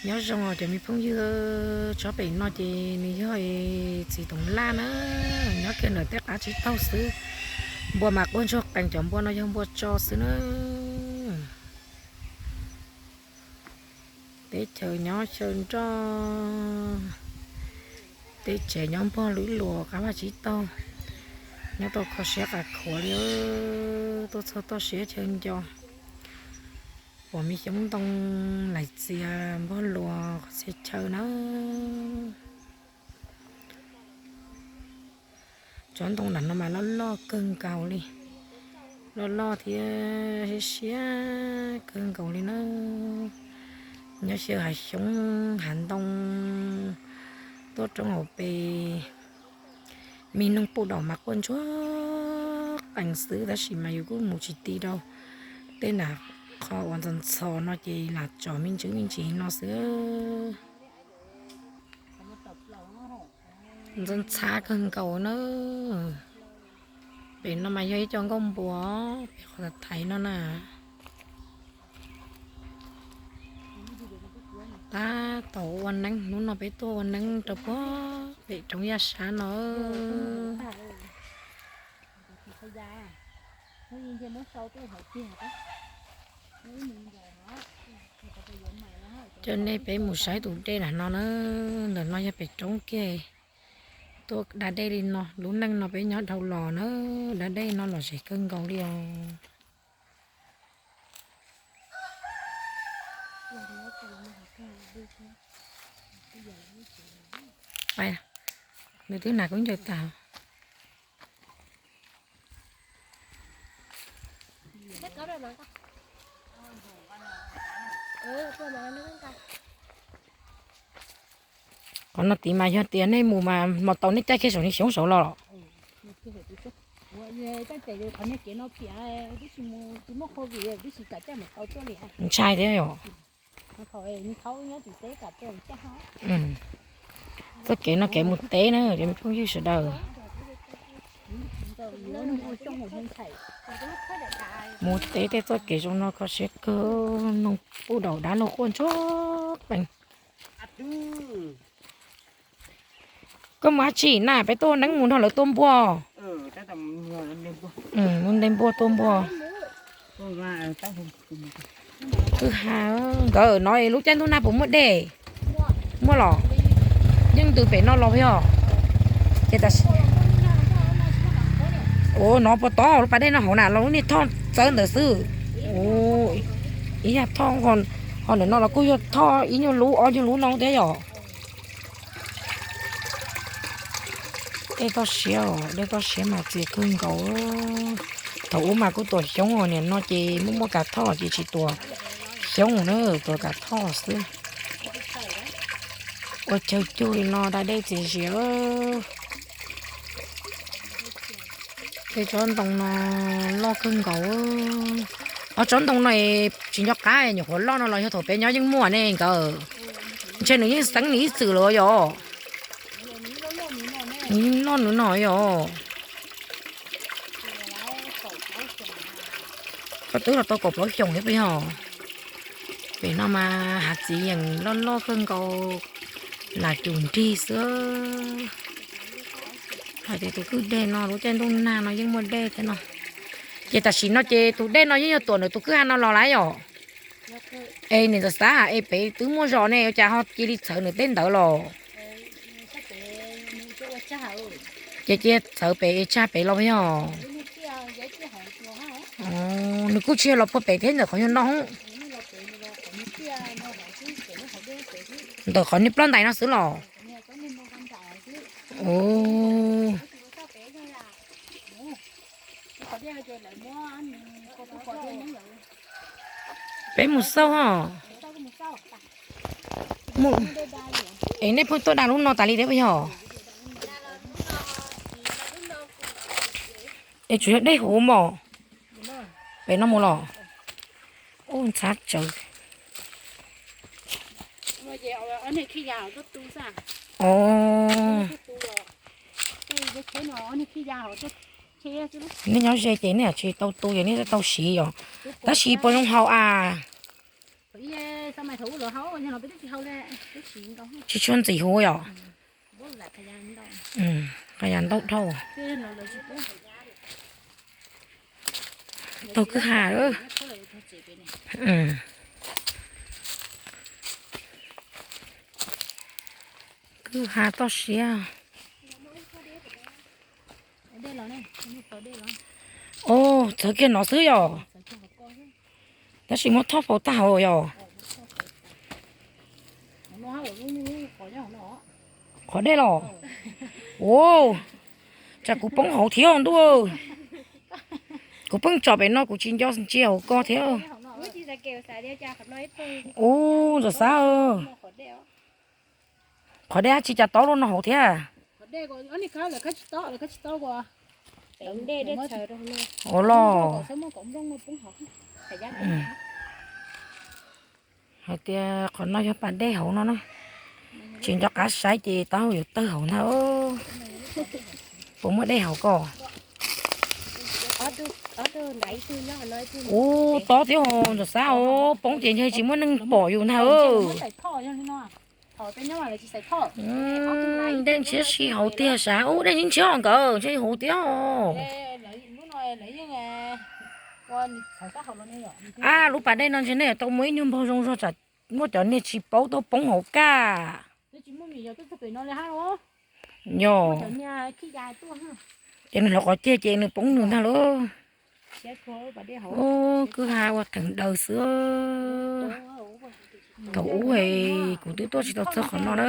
Nyob zoo os cov me phooj ywg, tsob pem no ces nws yog txiv toov laj na, nyob kiag ntawm tej qab tsib taug xwb. Npua mas quaj ntsuag qees, cov npua no yog npua tso xwb na. Teb chaws nyob xyaw nroj, teb tsev nyob npog lwm luas qab vaj tsib taug, nyob tau kho siab qas khuav li, tuaj txog toj siab chaw nco. Pom me xyoob ntoo laim txias npog luas qhov txhia chaw na. Tsob ntoo nram no mas loj loj kawg nkaus li, loj loj thiab siab siab kawg nkaus li na. Nyob xyaw hav xyoob hav ntoo tuaj roob hauv pes. Me noog puj daum mas quaj ntsuag qees xwb, tab sis mas yus kuj mus tsis ti rau. Tej nram qhov uas ntxhov ntxhov no ces lam tsom me ntsis me ntsis no xwb. Ntxhab ntxhab kawg nkaus na. Pem no mas yog ib co nkauj npua, pem qhov thaiv no na. Tab tom ua neeb, hnub no peb tuaj ua neeb rau puag pem roob yaj sab no. Coj nej peb mus saib tus dej nram no na, ntawm no yog pem roob kiag. Tuaj da dej li no, lub neej no peb nyob dhau los na, da dej no los zem kawg nkaus li os. Nws twb hnav kub ncaws tas. Qhov no tid mas yog tias nej mus mas hmo tau nej caij kiag saum niag xyoob saud los. Ntshai thiab yom. Txoj kev no kev mus teb na cov me phooj ywg sawv daws. Mus teb tej txoj kev zoo no kho siab kawg, noog puj daum dab laug quaj ntsuag qees. Koj mus dab tsi na, peb tuaj ua neeb mus nrog lawv tua npua. Mus nte npua tua npua. Kwj ha, nkawd no lub caij ntuj nag puas muaj dej? Muaj los? Yeej ntws pem no los yog? Ces tam sim, ua no puas tod lub pas dej no hauv na los lub niag thoj txawv ntawd xwb. Ib yam thoj, ho ntawm no los kuj yog thoj ib nyuag lub ob nyuag lub no thiab yom. Dej toj siab os, dej toj siab mas txias kawg nkaus. Thaum ub mas kuj tuam xyoob os, nim no ces muaj muaj kav thoj ces tsis tuam xyoob na, tuam kav thoj xwb. Ua chaw cug li no da dej txias zias. Tej tsob ntoo no loj kawg nkaus. Ob tsob ntoo no tsis nco qab nyuam qhuav loj no los yog thaum peb nyob yeej muaj ne nkawd. Ntshe nws yeej xeeb nws ib txwm lawm yom. Nws yeej loj nws no yom. Koj twb los tau kaum plaub xyoos thiab puas yog? Pem no mas hav txiv yeem loj loj kawg nkaus, lam cum nrig xwb. Hais tias tus kwj deg no lub caij ntuj nag no yeej muaj dej thiab no. Ces tam sim no ces tus dej no yeej yog tuam ntawm tus kwj ha no los lawm yom. Es niam ntxawm xav es pem twb muaj zos ne ua cas ho cia li txhawv nws tej ntawd los? Ces cia txhawv pem es tsag pem los puas yog? Nws kuj tsis yog los puag pem thiab, ntawm qhov nyuag no, ntawm qhov niag ploj ntais no xwb los? Peb mus xauj os. Es nej pheej tuaj da lub no tas li thiab puas yog? Es tsuas yog dej huv mos. Pem no mus los? Ub, ntxhab tsawv. Nej nyob ze ces nej tsis tau tu ces nej tau siv yom. Tab sis puas zoo haus as? Tsis tshua ntxim huv yom. Qhov yas ntau dhau. Taug kwj ha. Kwj ha toj siab. Os, txawv kiag no xwb yom. Tab sis muab thoj faus tag hauv yom. Qhov dej los. Ua, tsam kuv poob hauv thiab ntuj. Kuv pheej tsom pem no kuv tsis nco ntsia hauv ko thiab. Ub, ntxawm Xab, qhov dej dab tsi cas tob luaj no hauv thiab. Ua los. Hais tias qhov no yog pas dej hauv no na. Tsis nco qab saib ces taub hau yuav tawg hauv ntag. Puas muaj dej hauv ko? Ub, tob thiab ntxawm Xab, poob ces ntshe tsis muaj neeg pom yus ntag. Dej ntshiab si hauv tiag sav. Ub, dej ntshiab nkawd ntshe huv tiag. A, lub pas dej no ntshe nej tau muaj ib nyuag npaug zoo zog tsam muaj cov niag tsis paub tuaj poob hauv kaj. Yog, ces nws hlawv qhov ceg ces nws poob nws ntag lauj. Ub, kwj ha ua theem daws xwb. Thaum ub kuv twb tuaj tsis tau txog qhov no na.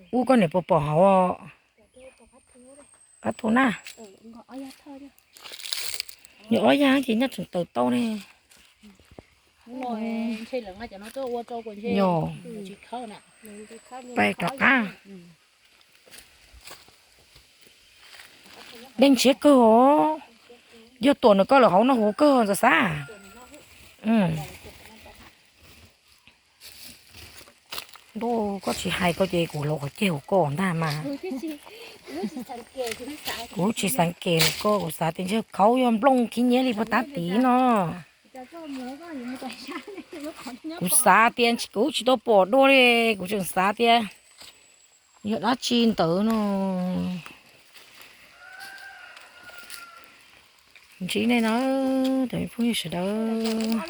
Ub, koj niam puas pom hauv? Qab thu na. Yog ob yag ces nyaj tseem tawm tau ne. Yog, pais rov qab. Dej ntshiab kawg os. Yog tuam nws koj lawm hauv no huv kawg ntxawm Xab. Ntuj, koj tsis hais koj ces kuv hlawv qhov ceg hauv koj ntag mas. Kuv tsis xav kev koj, kuv xav tias ntshe khaub yog nplooj khib nyiab li puag tab tid no. Kuv xav tias kuv tsis tau pom dua li, kuv tseem xav tias yog dab tsi ntawd no. Ntsib nej no, cov phooj ywg sawv daws.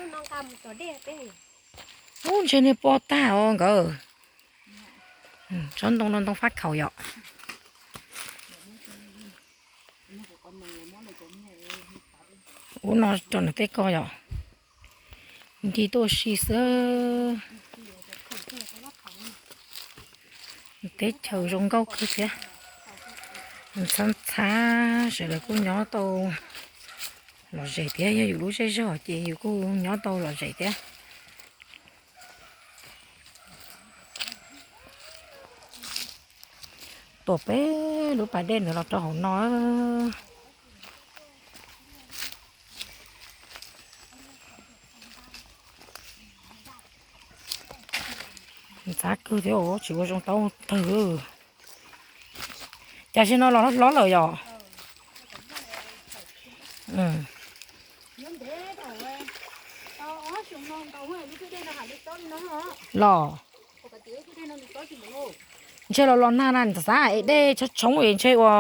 Ub, ntshe niag pob tag os nkawd. Tsob ntoo no ntoo fab khaum yom. Ub no rau nram tej ko yom. Nti tuaj si xwb. Teb chaws zoo nkauj kawg thiab. Ntxhab ntxhab sawv daws kuj nyob tau lom zem thiab, yog yus lub zej zog ces yus kuj nyob tau lom zem thiab. Tuam peb lub pas dej ntawd los rau hauv no. Ntxhab kawg thiab, tsis ua zoo taub tawg. Cas zaum no los hlob lawm yom? Los ntshe los los nag na, xav es dej tshoob tshoob es ntshe ua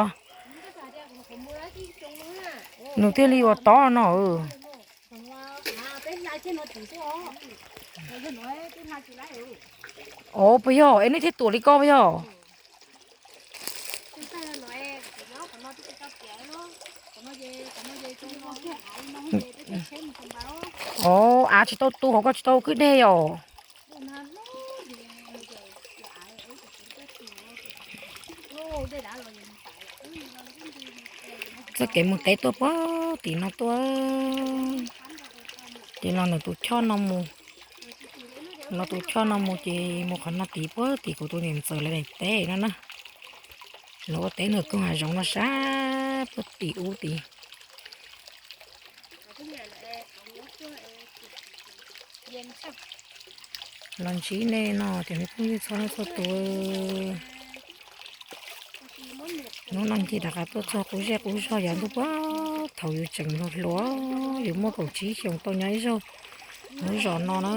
nws thiaj li ua tob no. Os, puas yog es nej thiaj tuam li ko puas yog? Os, av tsis tau tu hauv ko tsis tau kwj deg yom? Txoj kev mus teb tuaj puag tim no tuaj, ces los ntawm tus choj no mus, los tus choj no mus ces mus qhov no tid puag tim kuv tus niam ntxawm lawv daim teb no na. Lawv ua teb nws koog hav zoov no sab puag tim ub tid. Los ntsib nej no ces nej phooj ywg txhua leej txhua tus. Hnub no ncig rov qab tuaj txog qub zej qub zog yav ntuj puag Thaum yus tseem hluas hluas, yus muaj kaum tsib xyoos tau nyob ib zaug lub zos no na.